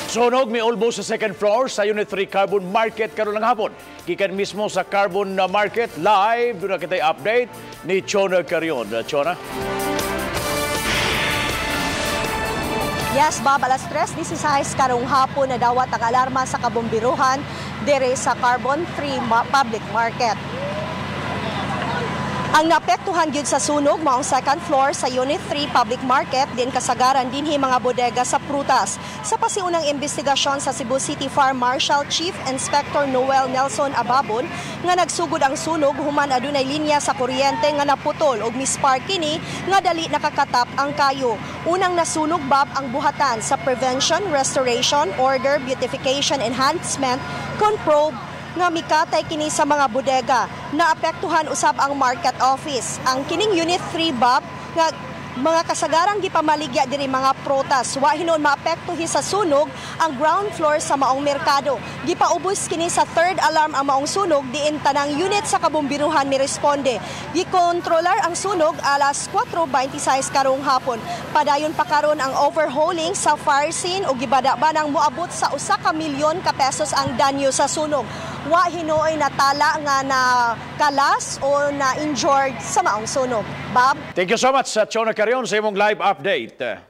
Sunog miulbo sa second floor sa Unit 3 Carbon Market karon ng hapon. Gikan mismo sa Carbon Market, live, duna kita'y update ni Chona Carion. Chona? Yes, Bob, alas 3:16 karong hapon nadawat ang alarma sa kabombiruhan diri sa Carbon 3 Public Market. Ang naapektuhan gyud sa sunog maong second floor sa Unit 3 Public Market din kasagaran dinhi mga bodega sa prutas. Sa pasiunang investigasyon sa Cebu City Fire Marshal Chief Inspector Noel Nelson Ababon nga nagsugod ang sunog human adunay linya sa kuryente nga naputol og mispark kini nga dali nakakatap ang kayo. Unang nasunog, Bob, ang buhatan sa Prevention, Restoration, Order, Beautification, Enhancement kon probe nga mikatay kini sa mga bodega. Naapektuhan usab ang market office. Ang kining Unit 3, Bob, nga mga kasagarang gipamaligya diri mga prutas. Wa hinuon maapektuhi sa sunog ang ground floor sa maong merkado. Gipaubos kini sa third alarm ang maong sunog diin tanang unit sa kabombiruhan miresponde. Gikontrolar ang sunog alas 4:26 karong hapon. Padayon pa karon ang overhauling sa fire scene ug gibada-ba nang moabot sa 1 ka milyon ka pesos ang danyo sa sunog. Wa hinuoy natala nga na kalas o na injured sa maong sunog. Bob? Thank you so much sa Chona Carion sa imong live update.